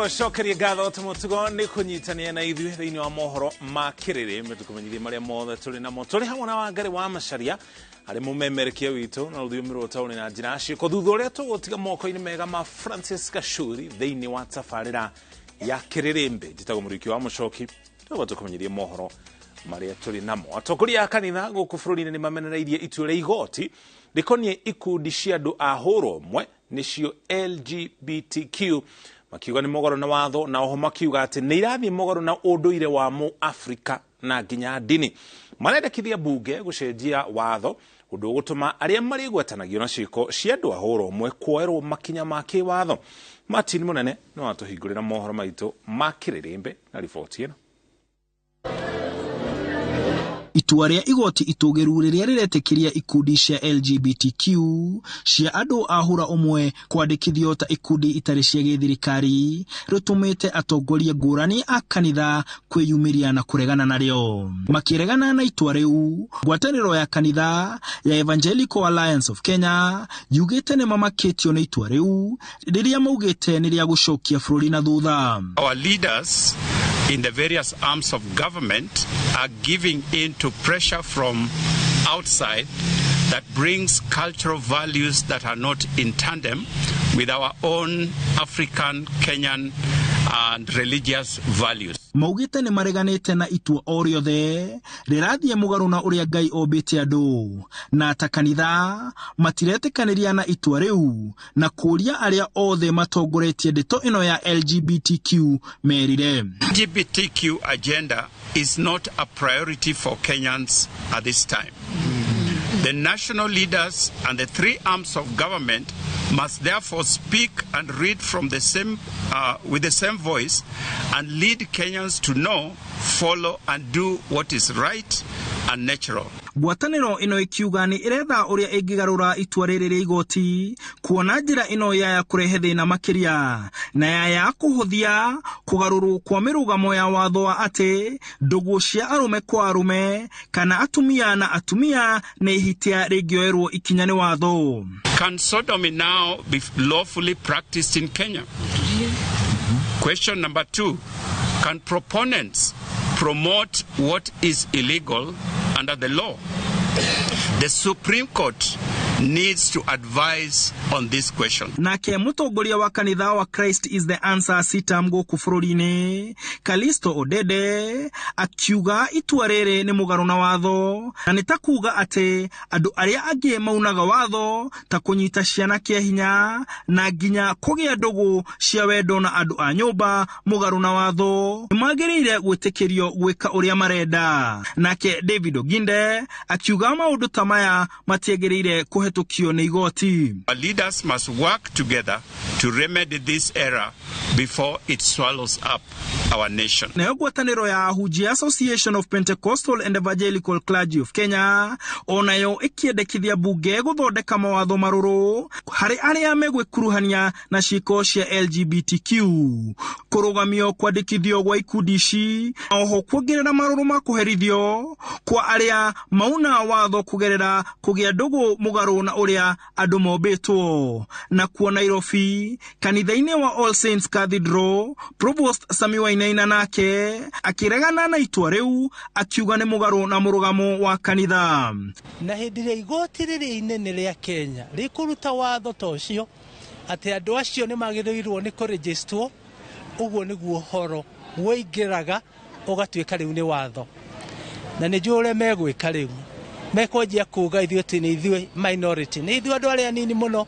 Tũgũcokerie ngatho ta mũtugo nĩ kũnyitania na ithuĩ thĩinĩ wa mohoro ma kĩrĩrĩ, tũkũmenyithie marĩa mothe tũrĩ namo. Tũrĩ hamwe na Wangari wa Macharia harĩ mũmemerekia witũ na rũthiomi rwa ũtaũri na njĩra ciĩko, thutha ũrĩa tũgũtiga moko-inĩ mega ma Francis Gachuri thĩinĩ wa tabarĩra ya Kĩrĩrĩmbĩ. Njĩtagwo Mũrĩki wa Mũcoki, tũgũka tũkũmenyithie mohoro marĩa tũrĩ namo. Atongoria a kanitha gũkũ bũrũri-inĩ nĩ mamenereirie itua rĩa igoti rĩkoniĩ ikundi cia andũ a hũra ũmwe, nĩcio LGBTQ, makiuga nĩ mũgarũ na watho, na oho makiuga atĩ nĩ irathiĩ mũgarũ na ũndũire wa Mũafrika na nginya ndini. Marendekithia mbunge gũcenjia watho ũndũ ũgũtũma arĩa marĩgwatanagio na ciĩko cia andũ a hũra ũmwe kuoerwo makinya ma kĩwatho. Martin Mũnene no atũhingũrĩra mohoro maitũ ma Kĩrĩrĩmbĩ na riboti ĩno. Itua rĩa igoti itũgĩru rĩrĩa rĩretĩkĩria ikundi cia LGBTQ cia andũ a hũra ũmwe kwandĩkithio ta ikundi itarĩ cia gĩthirikari rĩtũmĩte atongoria ngũrani a kanitha kwĩyumĩria na kũregana narĩo. Makĩregana na itua rĩu, ngwatanĩro ya kanitha ya Evangelical Alliance of Kenya yugĩte nĩ mamakĩtio nĩ itua rĩu rĩrĩa maugĩte nĩ rĩa gũcokia bũrũri na thutha. Our leaders in the various arms of government are giving in to pressure from outside that brings cultural values that are not in tandem with our own African, Kenyan, and religious values. Maugĩte nĩ mareganĩte na itua o rĩothe rĩrathiĩ mũgarũ na ũrĩa Ngai ombĩte andũ, na ta kanitha matiretĩkanĩria na itua rĩu na kũũria arĩa othe matongoretie ndeto ĩno ya LGBTQ merire. LGBTQ agenda is not a priority for Kenyans at this time. The national leaders and the three arms of government must therefore speak and read from the same, with the same voice and lead Kenyans to know, follow and do what is right and natural. Ngwatanĩro ĩno ĩkiuga nĩ ĩretha ũrĩa ĩngĩgarũra itua rĩrĩ rĩa igoti, kuona njĩra ĩno yaya kũrehe thĩna makĩria na yaya kũhũthia kũgarũrwo kwa mĩrũgamo ya watho wa atĩ ndũgũ cia arũme kwa arũme kana atumia na atumia nĩ ihĩtia rĩngĩoerwo ikinya nĩ watho. Can sodomy now be lawfully practiced in Kenya? Question number 2, can proponents promote what is illegal under the law? The Supreme Court needs to advise on this question. Nake mũtongoria wa kanitha wa Christ is the Answer CITAM gũkũ bũrũri-inĩ Kalisto Odede akiuga itua rĩrĩ nĩ mũgarũ na watho, na nĩ ta kuga atĩ andũ arĩa angĩ maunaga watho ta kũnyita ciana kĩa hinya na nginya kũgĩa ndũgũ cia wendo na andũ a nyũmba mũgarũ na watho nĩmagĩrĩire gwĩtĩkĩrio gwĩka ũrĩa marenda. Nake David Oginde akiuga maũndũ ta maya matiagĩrĩire kũhetũkio nĩ igoti. Our leaders must work together to remedy this error before it swallows up our nation. Nayo ngwatanĩro ya ahunjia Association of Pentecostal and Evangelical Clergy of Kenya onayo ĩkĩendekithia mbunge gũthondeka mawatho marũrũ harĩ arĩa megwĩkuruhania na ciĩko cia LGBTQ, kũrũgamio kwandĩkithio gwa ikundi ici, oho kuongerera marũrũ ma kũherithio kwa arĩa mauna watho kũgerera kũgĩa ndũgũ mũgarũ na ũrĩa andũ mombĩtwo. Na kuo Nairobi kanitha-inĩ wa All Saints Cathedral, Provost Sami Wainaina nake akĩregana na itua rĩu akiuga nĩ mũgarũ na mũrũgamo wa kanitha. Na hĩndĩ ĩrĩa igoti rĩrĩa inene rĩa Kenya rĩkũruta watho ta ũcio atĩ andũ acio nĩ magĩrĩirwo nĩ kũrĩgĩstwo, ũguo nĩguo ũhoro wĩingĩraga ũgatuĩka rĩu nĩ watho. Na nĩ njũĩ ũrĩa megwĩka rĩu, mekwanjia kuga ithuĩ atĩ nĩ ithuĩ minority, nĩ ithuĩ andũ arĩa anini mũno,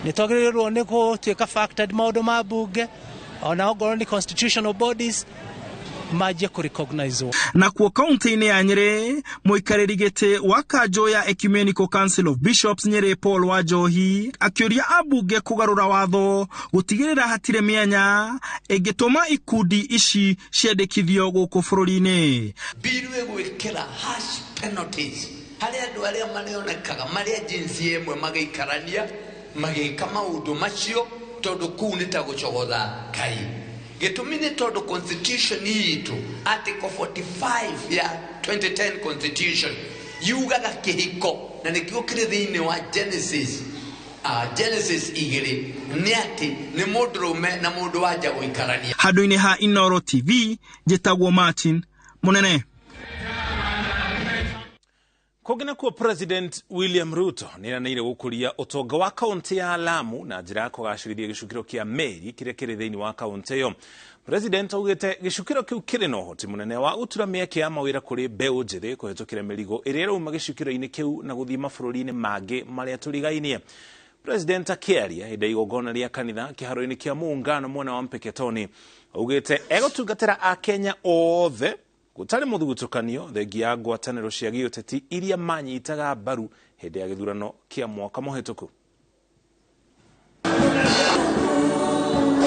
nĩ twagĩrĩirwo nĩ gũtuĩka factored maũndũ ma mbunge, ona ongorwo nĩ constitutional bodies manjie kũ-recognize-wo. Na kuo kaunti-inĩ ya Nyĩrĩ, mũikarĩri gĩtĩ wa kanjũ ya Ecumenical Council of Bishops Nyĩrĩ Paul Wanjohi akĩũria ambunge kũgarũra watho gũtigĩrĩra hatirĩ mĩanya ĩngĩtũma ikundi ici ciandĩkithio gũkũ bũrũri-inĩ. Bill ĩgwĩkĩra harsh penalties harĩ andũ arĩa marĩonekaga marĩ a jinsi ĩmwe magĩikarania magĩka maũndũ macio, tondũ kũu nĩ ta gũcogotha Ngai. Gĩtũmi nĩ tondũ constitution itũ article 45 ya 2010 constitution yugaga kĩhiko, na nĩkĩo kĩrĩ thĩinĩ wa Genesis. Genesis 2 nĩ atĩ nĩ mũndũrũme na mũndũ wanja gũikarania. Handũ-inĩ ha Inooro TV, njĩtagwo Martin Munene. Kũngĩ nakuo President William Ruto nĩeranĩire gũkũria ũtonga wa kaunti ya Lamu na njĩra ya kũgacĩrithia gĩcukĩro kĩa meri kĩrĩa kĩrĩ thĩinĩ wa kaunti ĩyo. President augĩte gĩcukĩro kĩu kĩrĩ na ũhoti mũnene wa gũtura mĩeke ya mawĩra kũrĩ mbeũ njĩthĩ kũhĩtũkĩra mĩrigo ĩrĩa ĩrauma gĩcukĩro-inĩ kĩu na gũthiĩ mabũrũri-inĩ mangĩ marĩa tũrigainie. President akĩaria hĩndĩ ya igongona rĩa kanitha kĩharo-inĩ kĩa Muungano mwena wa Mpeketoni augĩte egũtungatĩra Akenya othe gũtarĩ mũthutũkanio thengia ya ngwatanĩro cia gĩũteti iria manyitaga mbaru hĩndĩ ya gĩthurano kĩa mwaka mũhĩtũku.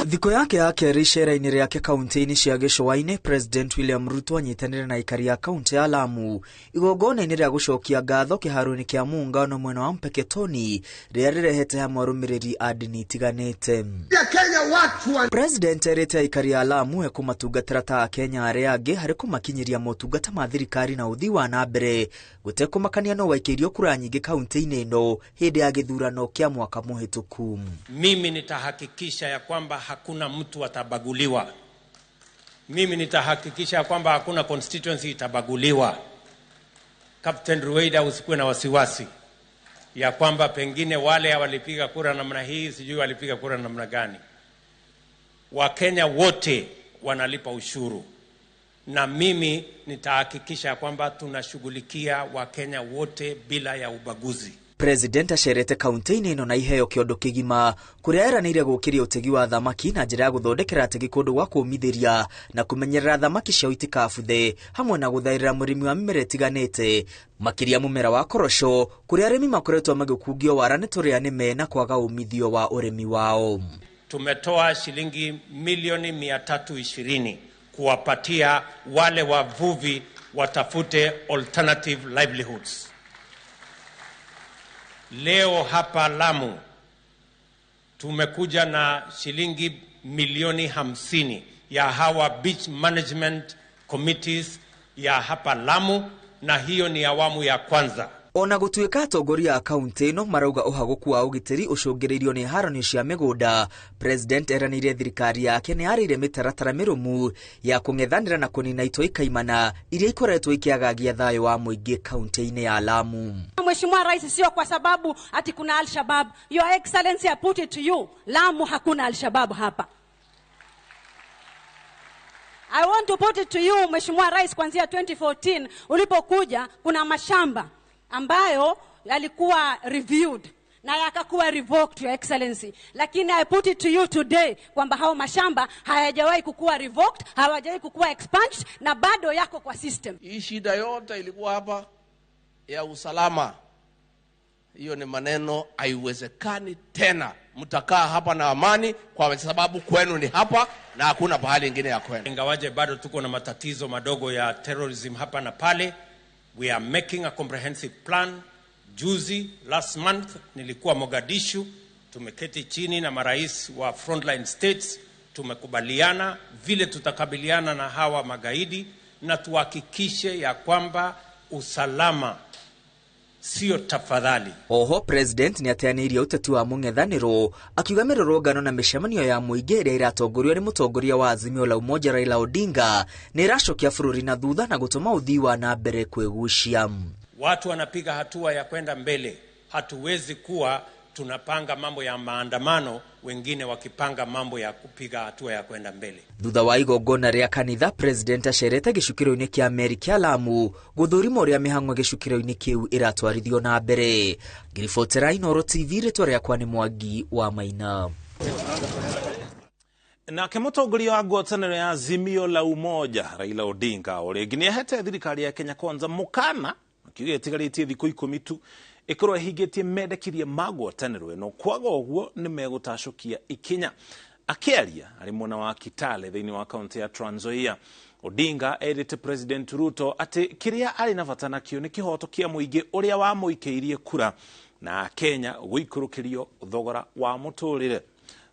Thikũ yake ya kerĩ icera-inĩ rĩake kaunti-inĩ cia gĩcũa-inĩ, President William Ruto anyitanĩire na aikari a kaunti ya Lamu igongona-inĩ rĩa gũcokia ngatho kĩharo-inĩ kĩa Muungano mwena wa Mpeketoni rĩrĩa rĩrehete hamwe arũmĩrĩri a ndini itiganĩte. President erĩte aikari a Lamu ekũmatungatĩra ta Akenya arĩa angĩ harĩ kũmakinyĩria motungata ma thirikari na ũthii wa na mbere gũtekũmakania no waikĩirio kura nyingĩ kaunti-inĩ ĩno hĩndĩ ya gĩthurano kĩa mwaka mũhĩtũku. Mimi nitahakikisha ya kwamba hakuna mtu atabaguliwa. Mimi nitahakikisha kwamba hakuna constituency itabaguliwa. Captain Ruweida, usikuwe na wasiwasi ya kwamba pengine wale walipiga kura namna hii, sijui walipiga kura namna gani. Wakenya wote wanalipa ushuru, na mimi nitahakikisha kwamba tunashughulikia Wakenya wote bila ya ubaguzi. President acerete kaunti-inĩ ĩno na iheo kĩondo kĩgima kũrĩa eranĩire gũkĩria ũtegi wa thamaki na njĩra ya gũthondekera ategi kũndũ gwa kũũmithĩria na kũmenyerera thamaki ciao itikabuthe hamwe na gũthaĩrĩra mũrĩmi wa mĩmera ĩtiganĩte makĩria mũmera wa korosho kũrĩa arĩmi makoretwo magĩkungio wara nĩ tũrĩa nĩme na kwaga umithio wa ũrĩmi wao. Tumetoa shilingi milioni 320 kuwapatia wale wavuvi watafute alternative livelihoods. Leo hapa Lamu tumekuja na shilingi milioni 50 ya hawa beach management committees ya hapa Lamu, na hiyo ni awamu ya kwanza. Ona gũtuĩka atongoria a kaunti ĩno marauga ũhagũku wa ũgitĩri ũcũngĩrĩirio nĩ haranio cia mĩgũnda, President eranĩire thirikari yake nĩ yarĩire mĩtaratara mĩrũmu ya kũng'ethanĩra na kũnina itoi kaimana iria ikoretwo ikĩagagia thayũ wa mũingĩ kaunti-inĩ ya Lamu. Mheshimiwa Rais, sio kwa sababu ati kuna Al-Shabaab. Your Excellency, I put it to you, Lamu hakuna Al-Shabaab hapa. I want to put it to you, Mheshimiwa Rais, kuanzia 2014 ulipokuja kuna mashamba ambayo yalikuwa reviewed na yakakuwa revoked, Your Excellency. Lakini I put it to you today kwamba hao mashamba hayajawahi kukuwa revoked, hawajawahi kukuwa expunged na bado yako kwa system. Hii shida yote ilikuwa hapa ya usalama. Hiyo ni maneno haiwezekani tena. Mtakaa hapa na amani kwa sababu kwenu ni hapa na hakuna pahali ingine ya kwenu. Ingawaje bado tuko na matatizo madogo ya terrorism hapa na pale, we are making a comprehensive plan. Juzi, last month, nilikuwa Mogadishu, tumeketi chini na marais wa frontline states, tumekubaliana vile tutakabiliana na hawa magaidi na tuhakikishe ya kwamba usalama sio tafadhali. Oho President ni ateanĩirie ũteti wa mũng'ethanĩro akiuga mĩrũrũngano na mĩcemanio ya mũingĩ ĩrĩa ĩratongorio nĩ mũtongoria wa Azimio la Umoja Raila Odinga nĩ ĩracokia bũrũri na thutha na gũtũma ũthii wa na mbere kwĩgucia. Watu wanapiga hatua ya kwenda mbele. Hatuwezi kuwa tunapanga mambo ya maandamano, wengine wakipanga mambo ya kupiga hatua ya kwenda mbele. Thutha wa igongona rĩa kanitha, President acerete gĩcukĩro-inĩ kĩa meri kĩa Lamu gũthũrima ũrĩa mĩhang'o gĩcukĩro-inĩ kĩu ĩratwarithio na mbere. Ngiribotera Inooro TV, rĩtwa rĩakwa nĩ Mwangi wa Maina. Nake mũtongoria wa ngwatanĩro ya Azimio la Umoja Raila Odinga o rĩngĩ nĩahete thirikari ya Kenya Kwanza mũkana akiuga ĩtigarĩtie thikũ 10 tu ĩkorwo ĩhingĩtie mendekithia ma ngwatanĩro ĩno, kwaga ũguo nĩ megũtacũkia ikinya. Akĩaria arĩ mwena wa Kitale thĩinĩ wa kaunti ya Trans Nzoia, Odinga erĩte President Ruto atĩ kĩrĩa arĩ na bata nakĩo nĩ kĩhoto kĩa mũingĩ ũrĩa wamũikĩirie kura na Kenya gũikũrũkĩrio thogora wa mũtũrĩre.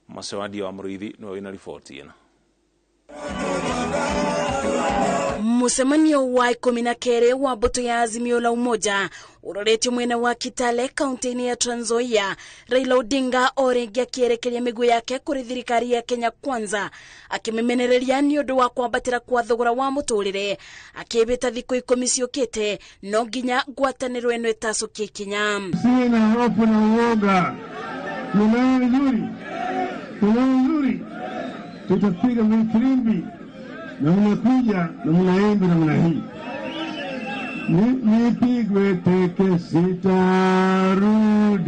Macewandia wa Mũrũithi nĩwe wĩna riboti ĩno. Mucemanio wa 12 wa mbũtũ ya Azimio la Umoja ũroretio mwena wa Kitale kaunti-inĩ ya Trans Nzoia. Raila Odinga o rĩngĩ akĩerekeria mĩguĩ yake kũrĩ thirikari ya Kenya Kwanza, akĩmĩmenereria nĩ ũndũ wa kwambatĩra kwa thogora wa mũtũrĩre, akĩĩbĩta thikũ 10 ciũkĩte no nginya ngwatanĩro ĩno ĩtacũkie ikinya. Siwe na hofu na uoga, tunayo vizuri, tunayo vizuri, tutapiga vifirimbi na mnakuja na mnaimba namna hii, nipigwe teke sitarudi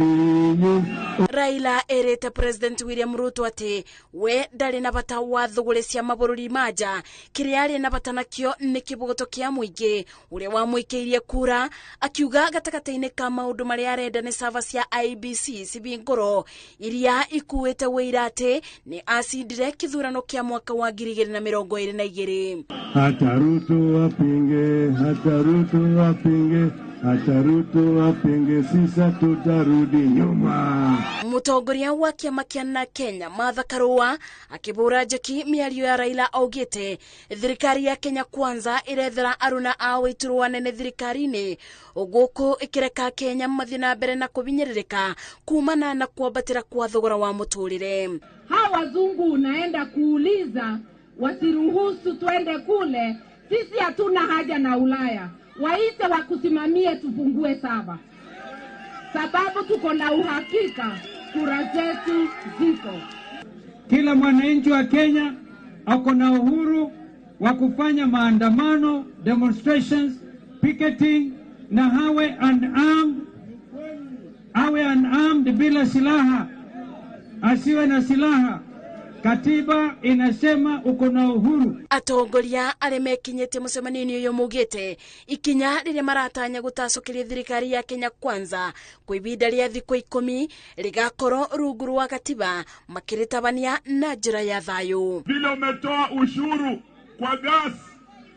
nyuma. Raila erete President William Ruto ati we ndarĩ na bata wa thũgũrĩ cia mabũrũri ma nja, kĩrĩa arĩ na bata nakĩo nĩ kĩbogoto kĩa mũingĩ ũrĩa wamũikĩirie kura, akiuga gatagatĩ-inĩ ka maũndũ marĩa arenda nĩ sava cia IEBC cibingũro iria ikuĩte wĩira atĩ nĩ acindire kĩthurano kĩa mwaka wa 2022. Hata Ruto apinge, hata Ruto apinge, hata Ruto apinge, sisa tutarudi nyuma. Mũtongoria wa kĩama kĩa na Kenya Martha Karua akĩbũra njeki mĩario ya Raila augĩte thirikari ya Kenya Kwanza ĩrethera aruna a wĩturwa anene thirikari-inĩ, gũkũ ĩkĩreka Kenya mathiĩ na mbere na kũbinyĩrĩrĩka kumana na kwambatĩra kwa thogora wa mũtũrĩre. Hawa wazungu unaenda kuuliza wasiruhusu twende kule, sisi hatuna haja na Ulaya, waite wakusimamie tufungue saba, sababu tuko na uhakika kura zetu ziko. Kila mwananchi wa Kenya ako na uhuru wa kufanya maandamano, demonstrations, picketing, na awe unarmed, awe unarmed bila silaha, asiwe na silaha. Katiba inasema uko na uhuru. Atongoria arĩa mekinyĩtie mũcemanio-inĩ ũyũ maugĩte ikinya rĩrĩa maratanya gũtacũkĩria thirikari ya Kenya Kwanza kwa ibinda rĩa thikũ 10 rĩgakorwo rungu rwa katiba makĩrĩtabania na njĩra ya thayũ. Vile umetoa ushuru kwa gas,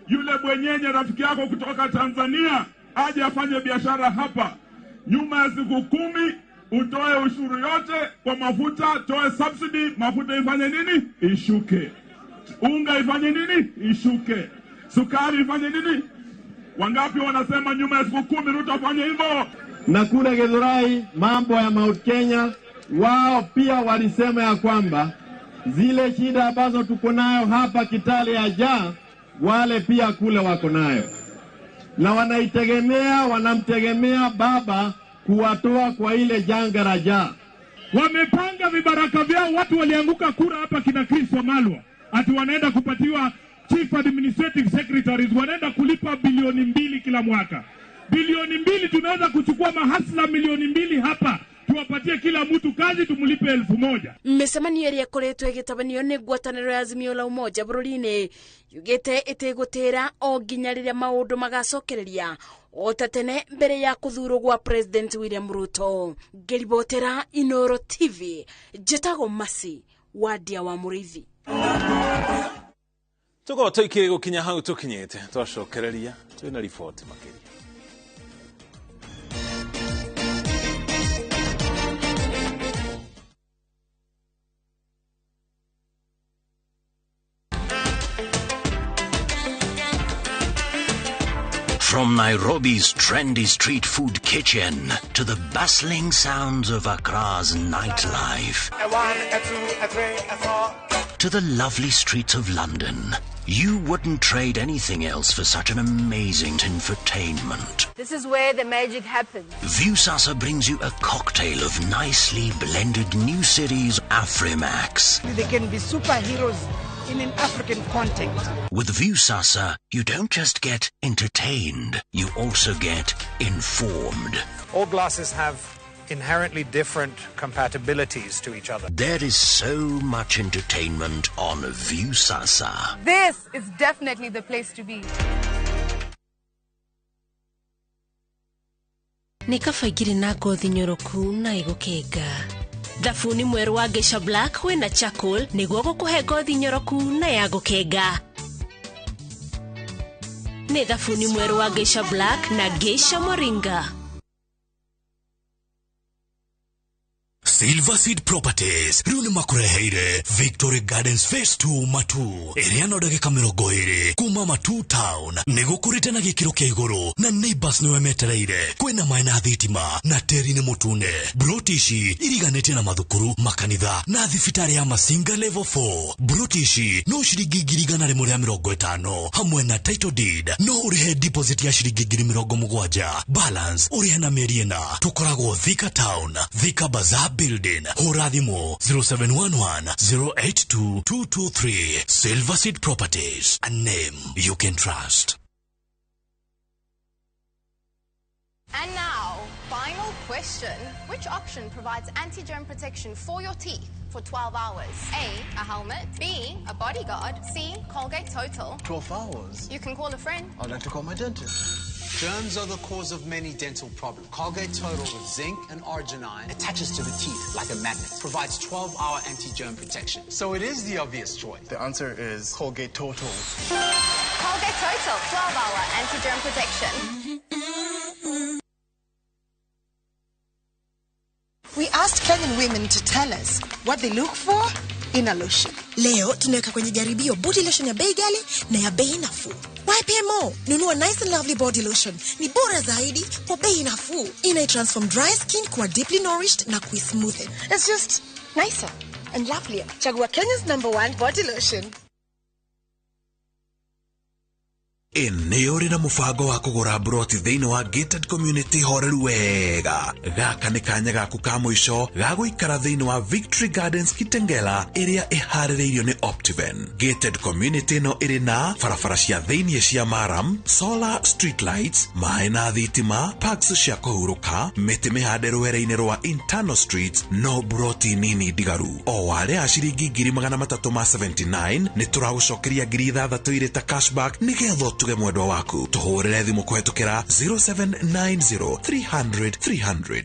yule bwenyenye rafiki yako kutoka Tanzania aje afanye biashara hapa, nyuma ya siku 10 utoe ushuru yote kwa mafuta, toe subsidy, mafuta ifanye nini? Ishuke. Unga ifanye nini? Ishuke. Sukari ifanye nini? Wangapi wanasema nyuma ya siku 10 Ruto afanye hivyo? Na kule Githurai mambo ya Mount Kenya, wao pia walisema ya kwamba zile shida ambazo tuko nayo hapa Kitale ya jaa, wale pia kule wako nayo, na wanaitegemea, wanamtegemea baba kuwatoa kwa ile janga la jaa. Wamepanga vibaraka vyao, watu walianguka kura hapa kina Chris Wamalwa, ati wanaenda kupatiwa chief administrative secretaries, wanaenda kulipa bilioni 2 kila mwaka. Bilioni 2 tunaweza kuchukua mahasla milioni 2 hapa, tuwapatie kila mtu kazi, tumlipe 1000. Mĩcemanio ĩrĩa ĩkoretwo ĩgĩtabanio nĩ ngwatanĩro ya Azimio la Umoja bũrũri-inĩ yugĩte ĩtĩgũtĩra o nginya rĩrĩa maũndũ magacokereria o ta tene mbere ya kũthurwo gwa President William Ruto. Ngĩribotera Inoro TV, njĩtagwo Masi Wadia wa Mũrĩithi. Tũkorwo tũikĩrĩ gũkinya hau tũkinyĩte, twacokereria twĩna riboti makĩria. From Nairobi's trendy street food kitchen to the bustling sounds of Accra's nightlife, 1, 2, 3, 4, to the lovely streets of London, you wouldn't trade anything else for such an amazing infotainment. This is where the magic happens. Viusasa brings you a cocktail of nicely blended new series Afrimax. They can be superheroes in an African context. With Viusasa, you don't just get entertained, you also get informed. All glasses have inherently different compatibilities to each other. There is so much entertainment on Viusasa. This is definitely the place to be. Nĩ kaba ingĩrĩ na ngothi nyoroku na ĩgũkenga. Thabuni mwerũ wa Geisha Black wĩna charcoal nĩguo gũkũhe ngothi nyoroku na ya gũkenga. Nĩ thabuni mwerũ wa Geisha Black na Geisha Moringa. Silver Seed Properties rĩu nĩ makũreheire Victory Gardens Phase 2 Matu ĩrĩa no ndagĩka 20 kuma Matu Town. Nĩ gũkũrĩte na gĩkĩro kĩa igũrũ na neighbors nĩwe metereire. Kwĩna maĩ na thitima na tĩri nĩ mũtune. Broti ici iriganĩtie na mathukuru, makanitha na thibitarĩ ya Masinga Level 4. Broti ici no ciringi 150,000 hamwe na title deed. No ũrĩhe deposit ya ciringi 70,000, balance ũrĩhe na mĩeri 4. Tũkoragwo Thika Town, Thika Bazaar Building. Hũra thimũ 0711 082 223. Silver Seed Properties, a name you can trust. And now, final question. Which option provides anti-germ protection for your teeth for 12 hours? A, a helmet. B, a bodyguard. C, Colgate Total. 12 hours? You can call a friend. I'd like to call my dentist. Germs are the cause of many dental problems. Colgate Total with zinc and arginine attaches to the teeth like a magnet. Provides 12-hour anti-germ protection. So it is the obvious choice. The answer is Colgate Total. Colgate Total, 12-hour anti-germ protection. We asked Kenyan women to tell us what they look for in a lotion. Leo tunaweka kwenye jaribio body lotion ya bei ghali na ya bei nafuu. YPMO, nunua Nice and Lovely body lotion. Ni bora zaidi kwa bei nafuu. Ina transform dry skin kuwa deeply nourished na kuismoothen. It's just nicer and lovelier. Chagua Kenya's #1 body lotion. Nĩ ũrĩ na mũbango wa kũgũra broti thĩinĩ wa gated community horeru wega. Gaka nĩ kanya gaku ka mũico ga gũikara thĩinĩ wa Victory Gardens Kitengela ĩrĩa ĩharĩrĩirio nĩ Optiven. Gated community ĩno ĩrĩ na barabara cia thĩinĩ cia maram, solar street lights, maĩ na thitima, parks cia kũhurũka, mĩtĩ mĩhande rwere-inĩ rwa internal streets, no broti nini ndigaru. O warĩa ciringi 379 nĩ tũragũcokeria 6,000 irĩ ta cashback nĩgetha tuge mwendwa waku. Tũhũrĩre thimũ kũhetũkĩra 0790 300 300.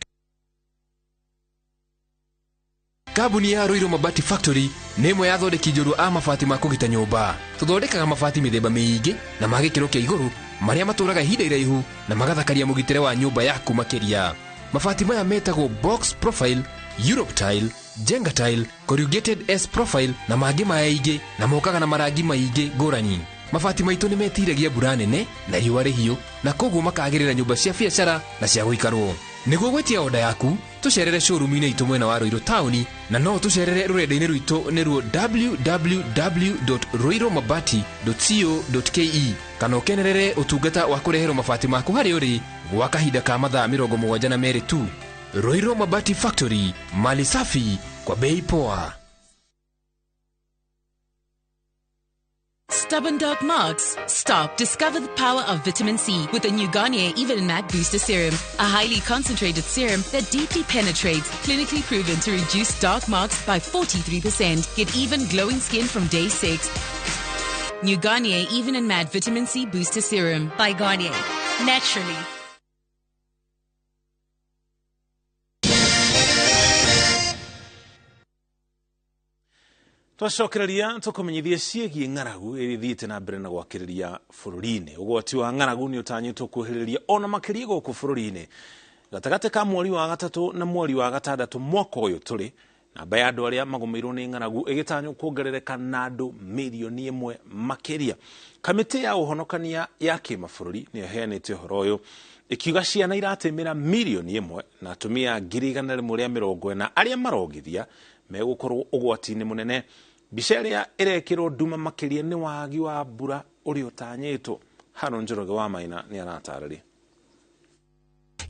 Kambuni ya Ruiru Mabati Factory nĩ ĩmwe ya athondeki njorua a mabati ma kũgita nyũmba. Tũthondekaga mabati mĩthemba mĩingĩ na ma gĩkĩro kĩa igũrũ marĩa matũraga ihinda iraihu na magathakaria mũgitĩre wa nyũmba yaku makĩria. Mabati maya metagwo box profile, Europe tile, Jenga tile, corrugated S profile na mangĩ maingĩ na mokaga na marangi maingĩ ngũrani. Mabati maitũ nĩ metiragia mbura nene na riũa rĩhiũ na koguo makagĩrĩra nyũmba cia biacara na cia gũikarwo. Nĩguo gwĩtia oda yaku, tũcerere showroom-inĩ itũ mwena wa Ruiru taũni na no tũcerere rũrenda-inĩ rwitũ nĩruo www.ruirumabati.co.ke kana ũkenerere ũtungata wa kũreherwo mabati maku harĩa ũrĩ gwa kahinda ka mathaa 72 tu. Ruiru Mabati Factory, mali safi kwa bei poa. Stubborn dark marks? Stop. Discover the power of vitamin C with the new Garnier Even Matte Booster Serum, a highly concentrated serum that deeply penetrates, clinically proven to reduce dark marks by 43%. Get even glowing skin from day 6. New Garnier Even and Matte Vitamin C Booster Serum. By Garnier. Naturally. Twacokereria tũkũmenyithie ciĩgiĩ ng'aragu ĩrĩa ĩthiĩte na mbere na gwakĩrĩria bũrũri-inĩ. Ũgwati wa ng'aragu nĩ ũtanyĩtwo kuhĩrĩria ona makĩria gũkũ bũrũri-inĩ. Gatagatĩ ka mweri wa gatatũ na mweri wa gatandatũ mwaka ũyũ tũrĩ, namba ya andũ arĩa magũmĩirwo nĩ ng'aragu ĩgĩtanywo kuongerereka na andũ mirioni 1 makĩria. Kamĩtĩ ya ũhonokania ya kĩmabũrũri nĩyo ĩheanĩte ũhoro ũyũ ĩkiuga ciana iratĩmĩra mirioni 1 na atumia 140,000 arĩa marongithia megũkorwo ũgwati-inĩ mũnene. Mbica ĩrĩa ĩrekĩrwo nduma makĩria nĩ wagi wa mbura ũrĩa ũtanyĩtwo. Haron Njoroge wa Maina nĩ aratarĩria.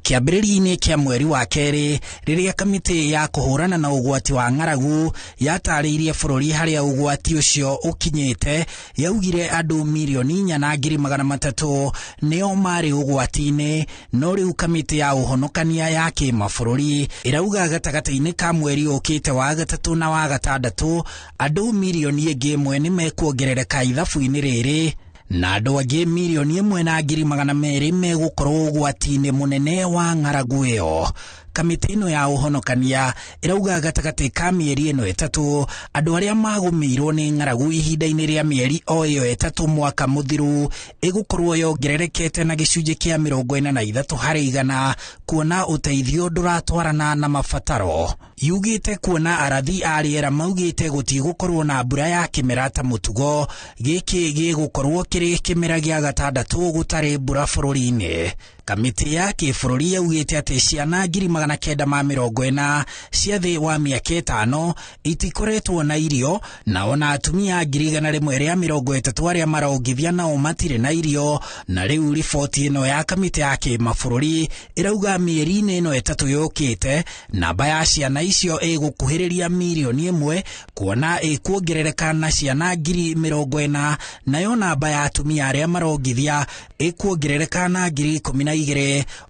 Kĩambĩrĩria-inĩ kĩa mweri wa kerĩ rĩrĩa kamĩtĩ ya kũhũrana na ũgwati wa ng'aragu yatarĩirie bũrũri harĩa ũgwati ũcio ũkinyĩte, yaugire andũ mirioni 4,300 nĩo marĩ ũgwati-inĩ. No rĩu kamĩtĩ ya ũhonokania ya kĩmabũrũri ĩrauga gatagatĩ-inĩ ka mweri ũkĩte wa gatatũ na wa gatandatũ andũ mirioni ĩngĩ 1 nĩ mekuongerereka ithabu-inĩ rĩrĩ na andũ angĩ mirioni 1,200 megũkorwo ũgwati-inĩ mũnene wa ng'aragu ĩyo. Kamĩtĩ ĩno ya ũhonokania ĩrauga gatagatĩ ka mĩeri ĩno 3 andũ arĩa magũmĩirwo nĩ ng'aragu ihinda-inĩ rĩa mĩeri o ĩyo 3 mwaka mũthiru ĩgũkorwo yongererekete na gĩcunjĩ kĩa 43% kuona ũteithio ndũratwarana na mabataro. Yugĩte kuona arathi a rĩera maugĩte gũtigũkorwo na mbura ya kĩmera ta mũtugo, gĩkĩ gĩgũkorwo kĩrĩ kĩmera gĩa gatandatũ gũtarĩ mbura bũrũri-inĩ. Kamĩtĩ ya kĩbũrũri yaugĩte atĩ ciana 940,000 cia thĩ wa mĩaka 5 itikoretwo na irio, na ona atumia 130,000 arĩa marongithia nao matirĩ na irio. Na rĩu riboti ĩno ya kamĩtĩ ya kĩmabũrũri ĩrauga mĩeri-inĩ ĩno 3 yũkĩte namba ya ciana icio ĩgũkuhĩrĩria mirioni 1, kuona ĩkuongerereka na ciana 40,000, nayo namba ya atumia arĩa marongithia ĩkuongerereka na 12,000,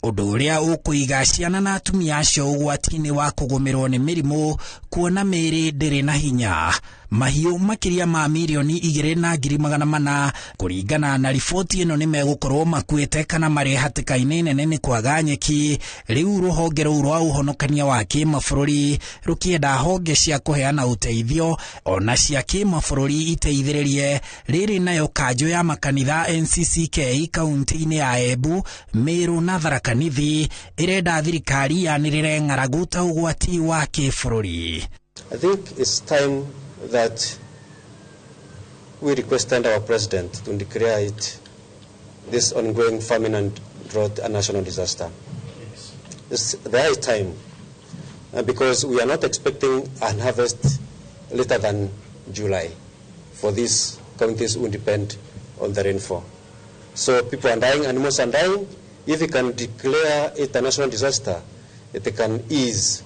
ũndũ ũrĩa ũkũiga ciana na atumia acio ũgwati-inĩ wa kũgũmĩrwo nĩ mĩrimũ, kuona mĩĩrĩ ndĩrĩ na hinya. Mahiũ makĩria ma 2,400,000 kũringana na riboti ĩno nĩ megũkorwo makuĩte kana marĩ hatĩka-inĩ nene nĩ kwaga nyeki. Rĩu rũhonge rũu rwa ũhonokania wa kĩmabũrũri rũkĩenda honge cia kũheana ũteithio ona cia kĩmabũrũri iteithĩrĩrie. Rĩrĩ nayo kanjũ ya makanitha NCCK kaunti-inĩ ya Embu, Meru na Tharaka Nithi ĩrenda thirikari yanĩrĩre ng'aragu ta ũgwati wa kĩbũrũri. I think it's time that we requested our president to declare it, this ongoing famine and drought, a national disaster. Yes. It's the high time, because we are not expecting an harvest later than July for these counties who depend on the rainfall. So people are dying, animals are dying. If we can declare it a national disaster, it can ease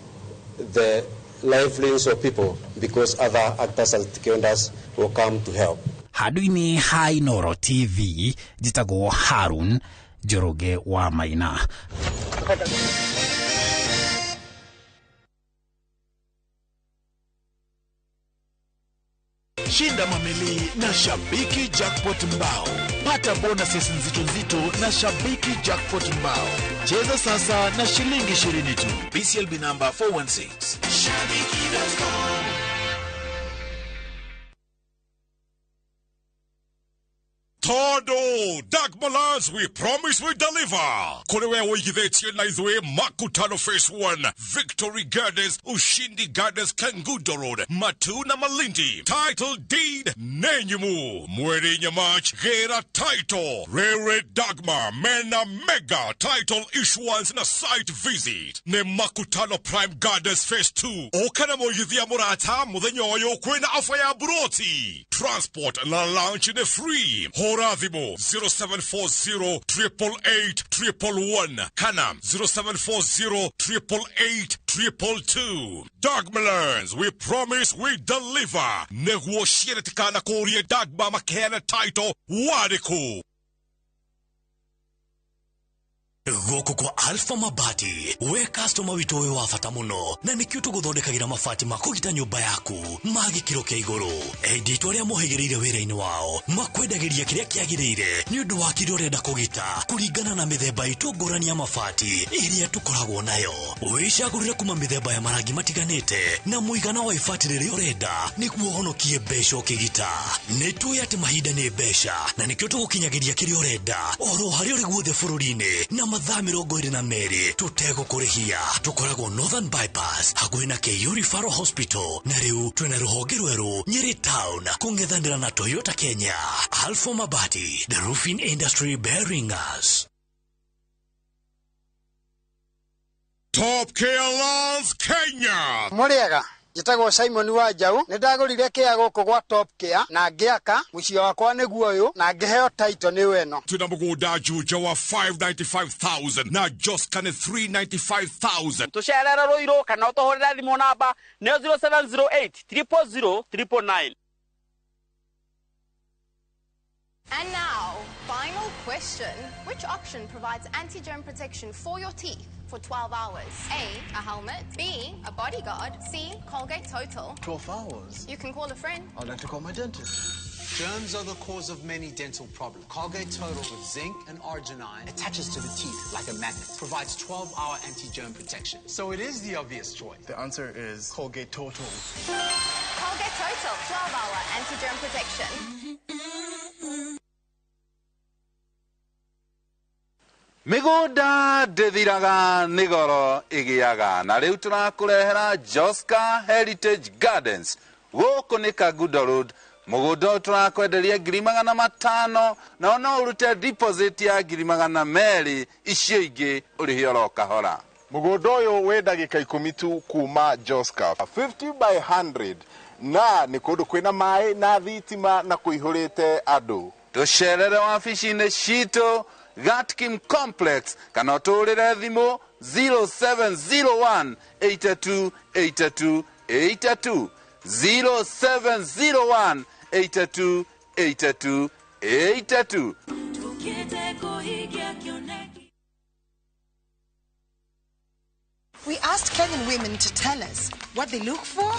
the livelihoods of people, because other actors and stakeholders will come to help. Handũ-inĩ ha Inooro TV, njĩtagwo Harun Njoroge wa Maina. Shinda mamili na Shabiki Jackpot Mbao. Pata bonuses nzito nzito na Shabiki Jackpot Mbao. Cheza sasa na shilingi 20 tu. BCLB number 416. Shabiki.com. Todo Dagmalas, we promise we deliver. Kule wewe na ithwe Makutano Phase 1, Victory Gardens, Ushindi Gardens, Kangudo Road, Matu na Malindi. Title deed Nenyumu. Mweri Nyamach, Gera Title, Rere Dagma, Mena Mega, Title Issuance na Site Visit. Ne Makutano Prime Gardens Phase 2. Okana moyithia murata, muthenya oyo kwina ofa ya buroti. Transport na lounge ne free. Horadhimo 0740 888 111 Kana 0740 888 222. Dagmalands, we promise we deliver. Negotiate kana korie Dagma makena title wadiku. Gũkũ kwa Alpha Mabati, we customer witũ wĩ wa bata mũno, na nĩkĩo tũgũthondekagĩra mabati ma kũgita nyũmba yaku ma gĩkĩro kĩa igũrũ. Endia itũ arĩa mohĩgĩrĩire wĩra-inĩ wao makwendagĩria kĩrĩa kĩagĩrĩire nĩ ũndũ wa kĩrĩa ũrenda kũgita kũringana na mĩthemba itũ ngũrani ya mabati ĩrĩa tũkoragwo nayo. Wĩcagũrĩre kuma mĩthemba ya marangi matiganĩte na mũigana wa ibati rĩrĩa ũrenda nĩguo ũhonokie mbeca ũkĩgita. Nĩ tũĩ atĩ mahinda nĩ mbeca na nĩkĩo tũgũkinyagĩria kĩrĩa ũrenda oro harĩa ũrĩ guothe bũrũri-inĩ na mathaa 22 tũtegũkũrĩhia. Tũkoragwo Northern Bypass hakuhĩ na KU Referral Hospital, na rĩu twĩna rũhonge rwerũ Nyeri Town kũng'ethanĩra na Toyota Kenya. Alpha Mabati, the roofing industry bearing us. Top Care Lands Kenya. Mũrĩega, njĩtagwo Simon Wanjau, nĩ ndagũrire kĩa gũkũ gwa Top Care na ngĩaka mũciĩ wakwa nĩguo ũyũ na ngĩheo title nĩ ĩno. Tuna mũgũnda Juja wa 595,000 na Joskane 395,000. Tũcerere Rũirũ kana ũtũhũrĩre thimũ namba nĩyo 0708 000 999. And now, final question. Which option provides anti-germ protection for your teeth for 12 hours? A, a helmet. B, a bodyguard. C, Colgate Total. 12 hours? You can call a friend. I'd like to call my dentist. Germs are the cause of many dental problems. Colgate Total with zinc and arginine attaches to the teeth like a magnet. Provides 12-hour anti-germ protection. So it is the obvious choice. The answer is Colgate Total. Colgate Total, 12-hour anti-germ protection. Mĩgũnda ndĩthiraga nĩ goro ĩgĩaga na rĩu tũrakũrehera Joska Heritage Gardens gũkũ nĩ Kangundo Road. Mũgũnda ũyũ tũrakwenderia 500,000 na no ũrute deposit ya 200,000, icio ingĩ ũrĩhe oro kahora. Mũgũnda ũyũ wĩ ndagĩka 10 tu kuma Joska, 50 by 100, na nĩ kũndũ kwĩna maĩ na thitima na kũihũrĩte andũ. Tũcerere wabici-inĩ citũ Gatkim Complex kana ũtũrĩre thimũ 0701 82 82 82, 0701 82 82 82. We asked Kenyan women to tell us what they look for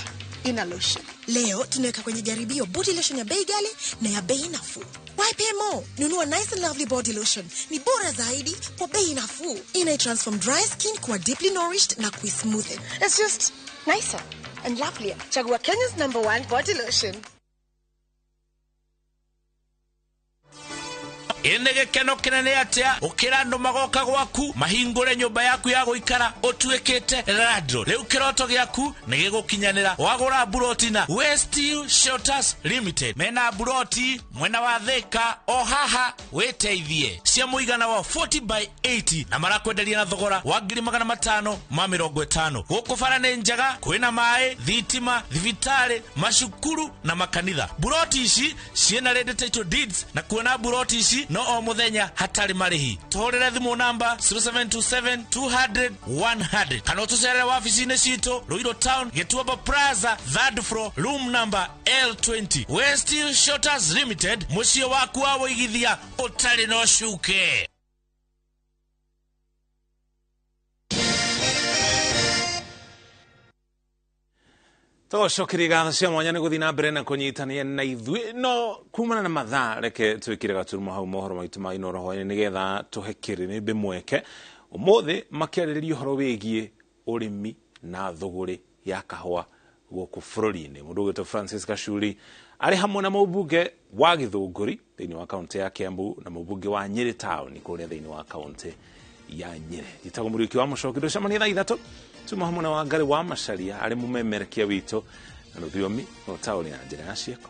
in a lotion. Leo tunaweka kwenye jaribio body lotion ya bei ghali na ya bei nafuu. YPMO, nunua Nice and Lovely body lotion. Ni bora zaidi kwa bei nafuu. Ina transform dry skin kuwa deeply nourished na kuismoothen. It's just nicer and lovelier. Chagua Kenya's #1 body lotion. Ĩnĩ gĩkeno kĩnene atĩa ũkĩra andũ magoka gwaku mahingũre nyũmba yaku ya gũikara ũtuĩkĩte landlord. Rĩu kĩroto gĩaku nĩ gĩgũkinyanĩra wagũra mburoti na Westhill Shelters Limited. Mena mburoti mwena wa Thika o haha wĩteithie cia mũigana wa 40 by 80 na marakwenderia na thogora wa 550,000. Gũkũ bara nĩ njega, kwĩna maĩ, thitima, thibitarĩ, macukuru na makanitha. Mburoti ici ciĩna ready title deeds na kuona mburoti ici no o muthenya hatarĩ marĩhi. Tũhũrĩre thimũ namba 0727 200 100 kana ũtũcerere wabici-inĩ citũ Ruiru Town, Gĩtuamba Plaza, 3rd floor, room number L20. Westhill Shelters Limited, mũciĩ waku wa wĩigithia ũtarĩ na ũcuke. Tũcokerie ngatho cia mwanya nĩ gũthiĩ na mbere na kũnyitania na ithuĩ no kumana na mathaa reke twĩkĩre gaturumo hau mohoro maitũ ma Inooro hwaĩ-inĩ nĩgetha tũhe kĩrĩrĩmbĩ mweke ũmũthĩ makĩarĩrĩria ũhoro wĩgiĩ ũrĩmi na thũgũrĩ ya kahũa gũkũ bũrũri-inĩ. Mũndũ ũgwĩtwo Francis Gachuri arĩ hamwe na mũmbunge wa Gĩthũngũri thĩinĩ wa kaũntĩ ya Kiambu na mũmbunge wa Nyĩrĩ Town kũrĩa thĩinĩ wa kaũntĩ ya Nyĩrĩ. Njĩtagwo Mũriũki wa Mũcoki, ndũcemanie thaa 3 tuma hamwe na Wangari wa Macharia arĩ mũmemerekia witũ na rũthiomi rwa taũni na njĩra ya ciĩko.